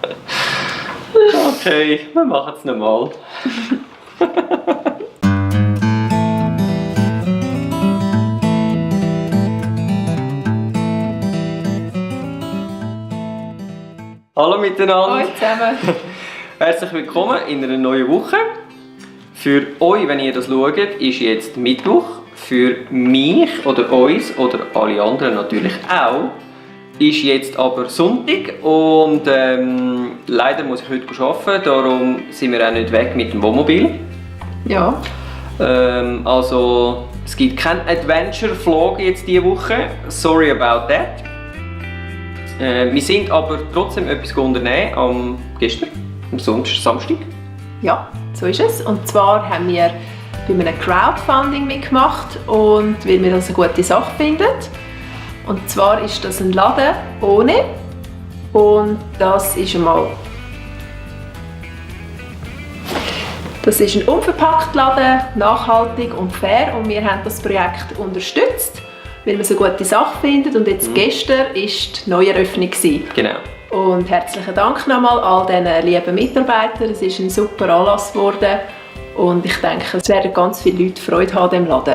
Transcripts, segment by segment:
Okay, wir machen es nochmal. Hallo miteinander. Hallo zusammen. Herzlich willkommen in einer neuen Woche. Für euch, wenn ihr das schaut, ist jetzt Mittwoch. Für mich oder uns oder alle anderen natürlich auch, ist jetzt aber Sonntag und leider muss ich heute arbeiten, darum sind wir auch nicht weg mit dem Wohnmobil. Ja. Also es gibt keinen Adventure-Vlog jetzt diese Woche, sorry about that. Wir sind aber trotzdem etwas unternehmen am Samstag. Ja, so ist es. Und zwar haben wir bei einem Crowdfunding mitgemacht und weil wir das eine gute Sache finden. Und zwar ist das ein Laden ohne und das ist ein Unverpackt-Laden, nachhaltig und fair und wir haben das Projekt unterstützt, weil wir es eine gute Sache finden und jetzt gestern war die Neueröffnung. Genau. Und herzlichen Dank nochmal all diesen lieben Mitarbeitern, es ist ein super Anlass geworden und ich denke, es werden ganz viele Leute Freude haben an diesem Laden.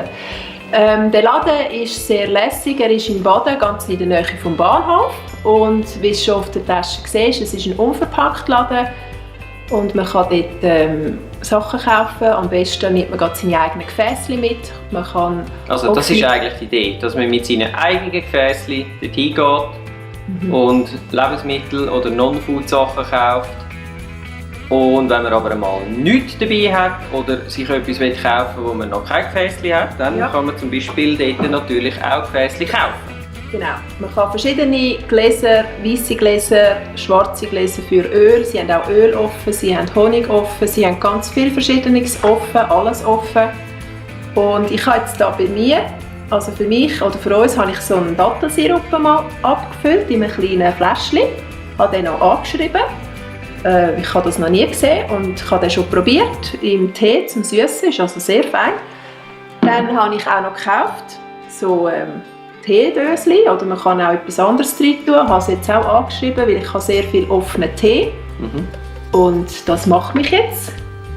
Der Laden ist sehr lässig, er ist in Baden, ganz in der Nähe vom Bahnhof und wie es schon auf der Tasche siehst, es ist ein Unverpackt-Laden und man kann dort Sachen kaufen, am besten nimmt man seine eigenen Gefäßchen mit. Man kann also das ist eigentlich die Idee, dass man mit seinen eigenen Gefäßchen dorthin geht und Lebensmittel oder Non-Food-Sachen kauft. Und wenn man aber einmal nichts dabei hat oder sich etwas kaufen will, wo man noch kein Gefäßchen hat, dann kann man zum Beispiel dort natürlich auch Gefäßchen kaufen. Genau, man kann verschiedene Gläser, weisse Gläser, schwarze Gläser für Öl, sie haben auch Öl offen, sie haben Honig offen, sie haben ganz viel Verschiedenes offen, alles offen. Und ich habe jetzt hier bei mir, also für mich oder für uns, habe ich so einen Dattelsirup mal abgefüllt in einem kleinen Fläschchen, habe den auch angeschrieben. Ich habe das noch nie gesehen und ich habe den schon probiert im Tee zum Süßen, ist also sehr fein. Dann habe ich auch noch gekauft, so Teedöschen, oder man kann auch etwas anderes rein tun. Ich habe es jetzt auch angeschrieben, weil ich habe sehr viel offenen Tee. Und das macht mich jetzt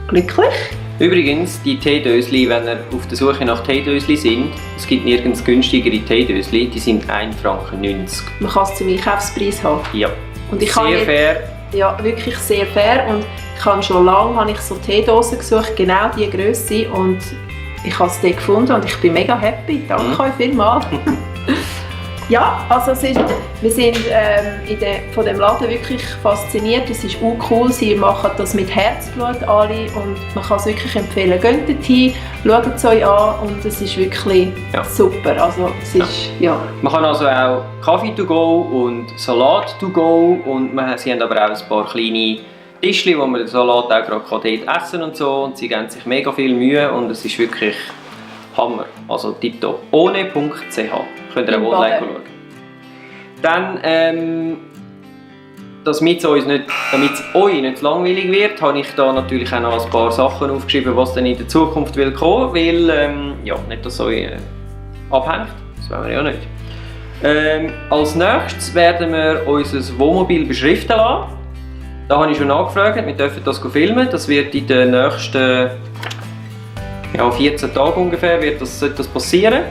glücklich. Übrigens, die Teedöschen, wenn ihr auf der Suche nach Teedöschen sind, es gibt nirgends günstigere Teedöschen, die sind 1,90 Franken. Man kann es zum Einkaufspreis haben. Ja, und ich sehr fair. Ja, wirklich sehr fair und ich habe schon lange so Teedosen gesucht, genau diese Grösse und ich habe es dort gefunden und ich bin mega happy. Danke euch vielmals. Ja, also wir sind von dem Laden wirklich fasziniert. Es ist auch cool, sie machen das mit Herzblut alle und man kann es wirklich empfehlen. Geht dorthin, schaut es euch an und es ist wirklich super. Also, es ist, Man kann also auch Kaffee to go und Salat to go und sie haben aber auch ein paar kleine Tischchen, wo man den Salat auch gerade dort essen und so und sie geben sich mega viel Mühe und es ist wirklich Hammer, also tipptopp. Ohne.ch könnt ihr auch online schauen. Dann, damit es euch nicht langweilig wird, habe ich da natürlich auch noch ein paar Sachen aufgeschrieben, was dann in der Zukunft will kommen, weil nicht, dass es euch abhängt, das wollen wir ja nicht. Als nächstes werden wir unser Wohnmobil beschriften lassen. Da habe ich schon angefragt, wir dürfen das filmen, das wird in den nächsten 14 Tagen ungefähr sollte das passieren.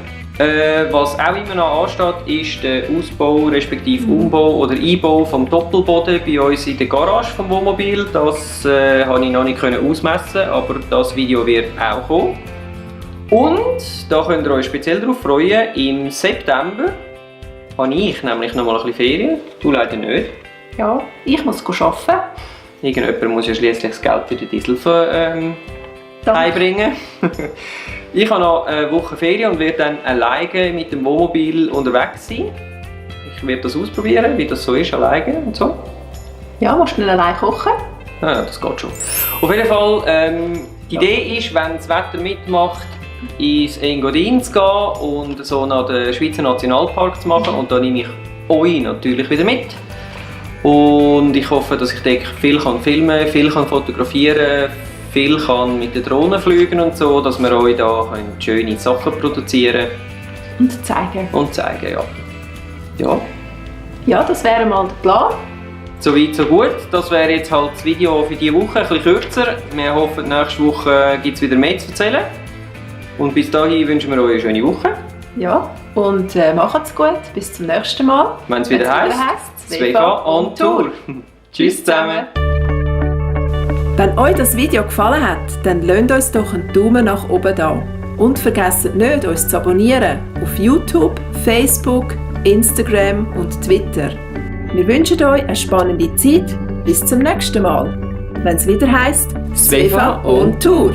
Was auch immer noch ansteht, ist der Ausbau respektive Umbau oder Einbau vom Doppelboden bei uns in der Garage vom Wohnmobil. Das konnte ich noch nicht ausmessen, aber das Video wird auch kommen. Und da könnt ihr euch speziell darauf freuen, im September habe ich nämlich noch mal ein bisschen Ferien, du leider nicht. Ja, ich muss arbeiten. Irgendjemand muss ja schliesslich das Geld für den Diesel heimbringen. Ich habe noch eine Woche Ferien und werde dann alleine mit dem Wohnmobil unterwegs sein. Ich werde das ausprobieren, wie das so ist, alleine und so. Ja, musst du nicht alleine kochen? Ja, das geht schon. Auf jeden Fall, die Idee ist, wenn das Wetter mitmacht, ins Engadin zu gehen und so nach den Schweizer Nationalpark zu machen. Und da nehme ich euch natürlich wieder mit. Und ich hoffe, dass ich dort viel filmen kann, viel fotografieren kann, viel kann mit den Drohnen fliegen und so, dass wir euch da schöne Sachen produzieren und zeigen. Und zeigen, ja. Ja, das wäre mal der Plan. Soweit, so gut. Das wäre jetzt halt das Video für diese Woche, ein bisschen kürzer. Wir hoffen, nächste Woche gibt es wieder mehr zu erzählen. Und bis dahin wünschen wir euch eine schöne Woche. Ja, und macht's gut. Bis zum nächsten Mal. Wenn es wieder heisst, Svefa on Tour. Tschüss zusammen. Wenn euch das Video gefallen hat, dann lasst uns doch einen Daumen nach oben da. Und vergesst nicht, uns zu abonnieren auf YouTube, Facebook, Instagram und Twitter. Wir wünschen euch eine spannende Zeit. Bis zum nächsten Mal. Wenn es wieder heisst, Svefa on Tour.